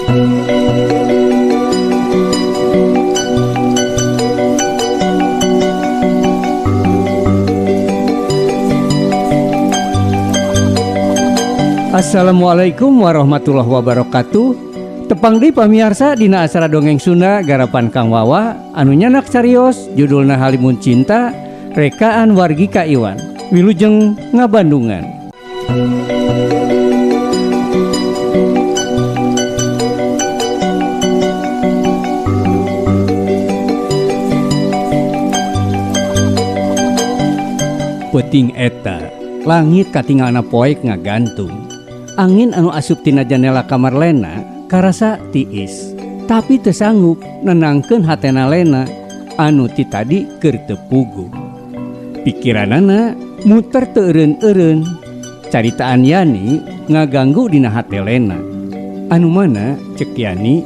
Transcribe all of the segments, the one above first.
Assalamualaikum warahmatullahi wabarakatuh. Tepang deui pamiarsa dina acara dongeng Sunda garapan Kang Wawa anu nyanak carios judulna Halimun Cinta rekaan wargi Ka Iwan. Wilujeng ngabandungan. Peuting eta langit katingalna poek ngagantung. Angin anu asup tina janela kamar Lena karasa tiis, tapi teu sanggup nenangkeun hatena Lena anu ti tadi keur teu puguh. Pikiranana muter teu eureun-eureun. Caritaan Yani ngaganggu dina hate Lena. Anu mana cek Yani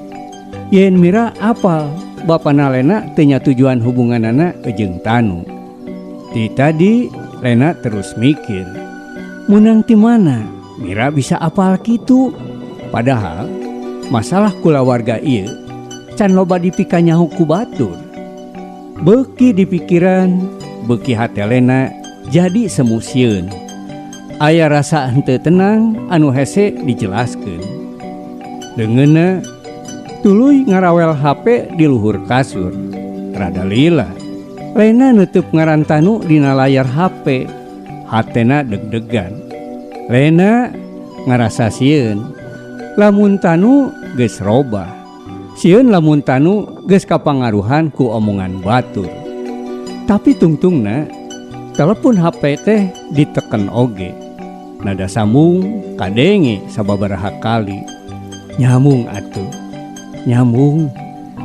yen Mira apal bapana Lena teu nyatujuan hubunganana jeung Tanu. Ti tadi Lena terus mikir, meunang ti mana Mira bisa apal kitu? Padahal masalah kulawarga ieu can loba dipikanyaho ku batur. Beuki dipikiran, beuki hate Lena jadi semu sieun. Aya rasa henteu tenang anu hese dijelaskeun. Leungeunna tuluy ngarawel HP di luhur kasur. Rada lila. Lena neuteub ngaran Tanu dina layar HP. Hatena deg-degan. Lena ngarasa sieun lamun Tanu geus robah. Sieun lamun Tanu geus kapangaruhan ku omongan batur. Tapi tungtungna telepon HP teh diteken oge. Nada sambung kadenge sababaraha kali. Nyambung atuh. Nyambung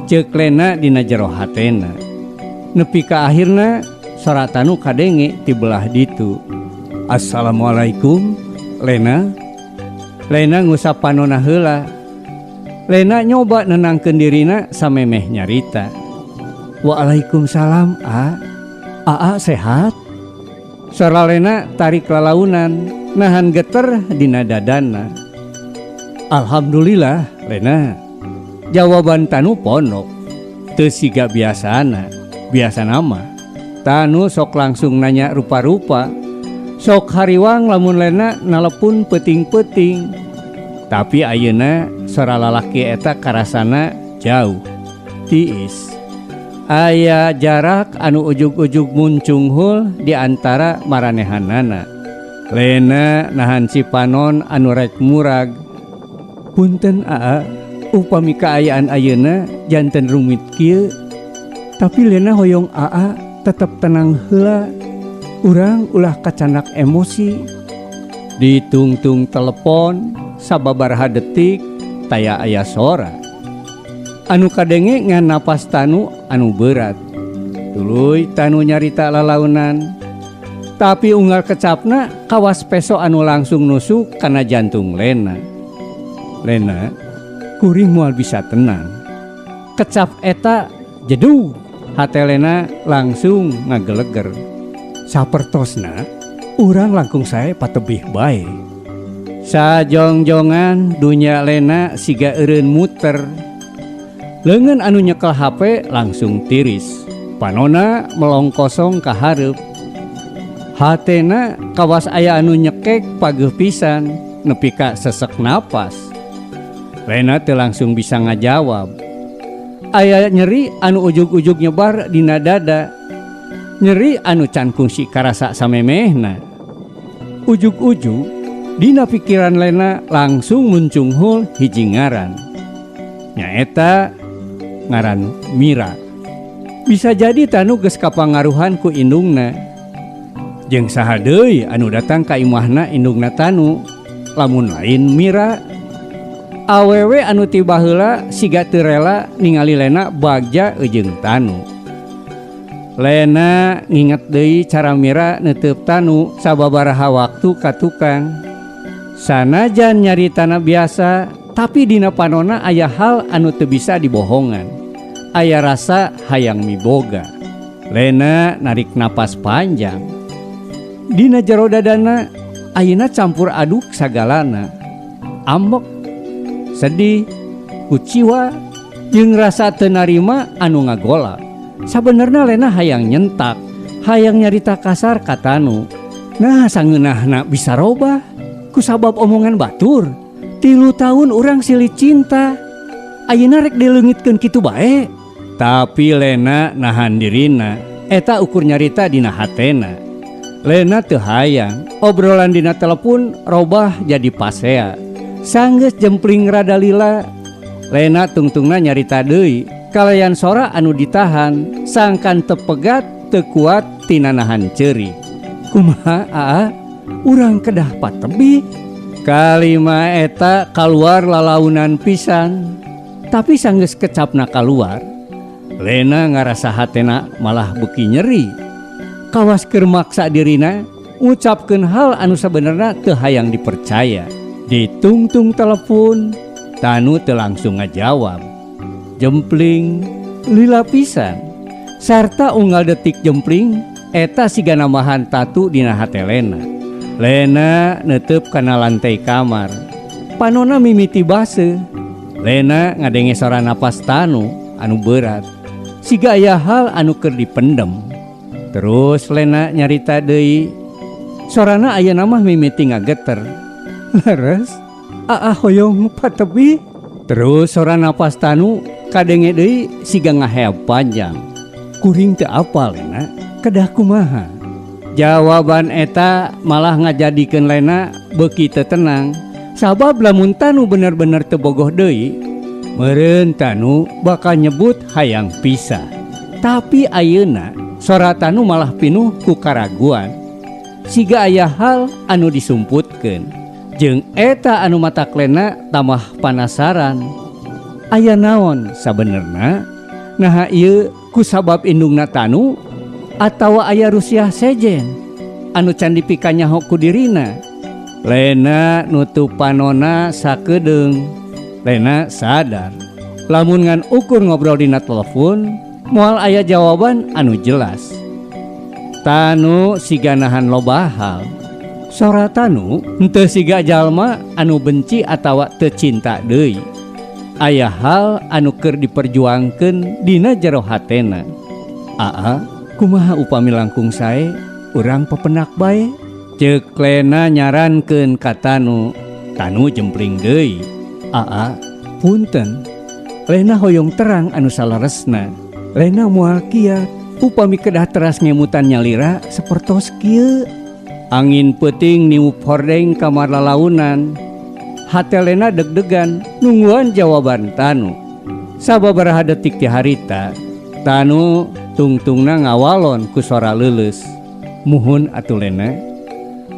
ceuk Lena dina jero hatena. Nepi ka akhirna sora Tanu kadenge ti belah ditu. Assalamualaikum Lena. Lena ngusap panona heula. Lena nyoba nenangkeun dirina samemeh nyarita. Waalaikumsalam, A. Aa sehat? Sora Lena tarik lalaunan, nahan geter dina dadana. Alhamdulillah, Lena. Jawaban Tanu pondok. Teu siga biasana. Biasana mah Tanu sok langsung nanya rupa-rupa. Sok hariwang lamun Lena nalepun peuting-peuting. Tapi ayeuna sora lalaki eta karasana jauh, tiis. Aya jarak anu ujug-ujug muncunghul di antara maranehanana. Lena nahan cipanon anu rek murag. Punten aa, upami kaayaan ayeuna janten rumit kieu. Tapi Lena hoyong aa tetep tenang heula. Urang ulah kacanak emosi. Ditungtung telepon sababaraha detik taya aya sora. Anu kadenge ngan napas Tanu anu berat. Tuluy Tanu nyarita lalaunan. Tapi unggal kecapna kawas peso anu langsung nusuk kana jantung Lena. Lena kuring moal bisa tenang. Kecap eta jedug hate Lena langsung ngageleger. Sapertosna urang langkung sae patebih bae. Sajongjongan dunya Lena siga eureun muter. Leungeun anu nyekel HP langsung tiris. Panona melong kosong ka hareup. Hatena kawas aya anu nyekek pageuh pisan nepi ka sesek napas. Lena teu langsung bisa ngajawab. Aya nyeri anu ujug-ujug nyebar dina dada. Nyeri anu can kungsi karasa samemehna. Ujug-ujug dina pikiran Lena langsung muncunghul hiji ngaran. Nyaeta ngaran Mira. Bisa jadi Tanu geus kapangaruhan ku indungna. Jeung saha deui anu datang ka imahna indungna Tanu lamun lain Mira. Awewe anu ti baheula siga teu rela ningali Lena bagja jeung Tanu. Lena nginget deui cara Mira neuteub Tanu sababaraha waktu ka tukang. Sanajan nyaritana biasa, tapi dina panona aya hal anu teu bisa dibohongan. Aya rasa hayang miboga. Lena narik napas panjang. Dina jero dadana ayeuna campur aduk sagalana. Ambek, sedih, Kuciwa jeung rasa teu narima anu ngagolak. Sabenerna Lena hayang nyentak, hayang nyarita kasar ka Tanu. Nah sangeunahna bisa robah kusabab omongan batur. 3 tahun urang silih cinta. Ayeuna rek dileungitkeun kitu bae. Tapi Lena nahan dirina, eta ukur nyarita dina hatena. Lena teu hayang obrolan dina telepon robah jadi pasea. Sanggeus jempling rada lila, Lena tungtungna nyarita deui kalayan sora anu ditahan sangkan teu pegat teu kuat tina nahan ceurik. Kumaha aa, urang kedah patebih. Kalima eta kaluar lalaunan pisan. Tapi sanggeus kecapna kaluar, Lena ngarasa hatena malah beuki nyeri. Kawas keur maksa dirina ngucapkeun hal anu sabenerna teu hayang dipercaya. Ditungtung telepon, Tanu teu langsung ngajawab. Jempling lila pisan. Sarta unggal detik jempling eta siga nambahan tatu dina hate Lena. Lena neuteub kana lantai kamar. Panona mimiti baseuh. Lena ngadenge sora napas Tanu anu berat. Siga aya hal anu keur dipendem. Terus Lena nyarita deui. Sorana ayeuna mah mimiti ngageter. Leres, aa hoyong patebih. Terus sora napas Tanu kadenge deui siga ngaheab panjang. Kuring teu apal Lena, kedah kumaha? Jawaban eta malah ngajadikeun Lena beuki teu tenang. Sabab lamun Tanu bener-bener teu bogoh deui, meureun Tanu bakal nyebut hayang pisah. Tapi ayeuna sora Tanu malah pinuh ku karaguan. Siga aya hal anu disumputkeun. Jeung eta anu matak Lena tambah panasaran. Aya naon sabenerna? Naha ieu kusabab indungna Tanu atawa aya rusiah sejen anu can dipikanyaho ku dirina? Lena nutup panona sakedeung. Lena sadar lamun ngan ukur ngobrol dina telepon moal aya jawaban anu jelas. Tanu siga nahan loba hal. Sora Tanu henteu siga jalma anu benci atawa teu cinta deui. Aya hal anu keur diperjuangkeun dina jero hatena. Aa, kumaha upami langkung sae urang pepenak bae? Ceuk Lena nyarankeun ka Tanu. Tanu jempling deui. Aa, punten. Lena hoyong terang anu saleresna. Lena moal kiat upami kedah teras ngemutan nyalira sapertos kieu. Angin peuting niup hordeng kamar lalaunan. Hate Lena deg-degan nungguan jawaban Tanu. Sababaraha detik ti harita, Tanu tungtungna ngawalon ku sora leuleus. Muhun atuh Lena,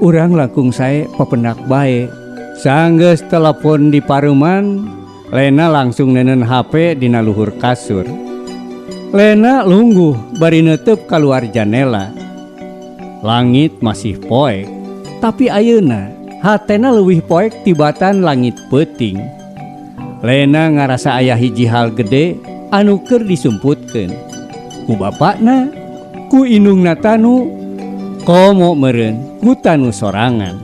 urang langkung sae pepenak bae. Sanggeus telepon di paruman, Lena langsung nenen HP dina luhur kasur. Lena lungguh bari neuteub kaluar janela. Langit masih poek, tapi ayeuna hatena leuwih poek tibatan langit peuting. Lena ngarasa aya hiji hal gede anu keur disumputkeun. Ku bapakna, ku indungna Tanu, komo meureun ku Tanu sorangan.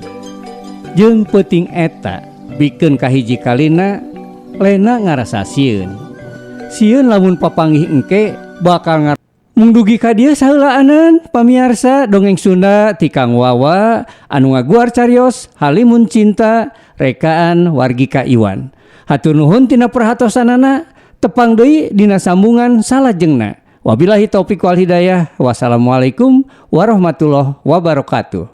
Jeung peuting eta bikeun kahiji kalina Lena ngarasa sieun. Sieun lamun papanggih engke bakal ngar Mung dugi ka dieu saheulaanan pamiarsa dongeng Sunda ti Kang Wawa anu ngaguar carios Halimun Cinta rekaan Wargika Iwan. Hatur nuhun tina perhatosanana, tepang deui dina sambungan salajengna. Wabillahi taufik wal hidayah. Wassalamualaikum warahmatullahi wabarakatuh.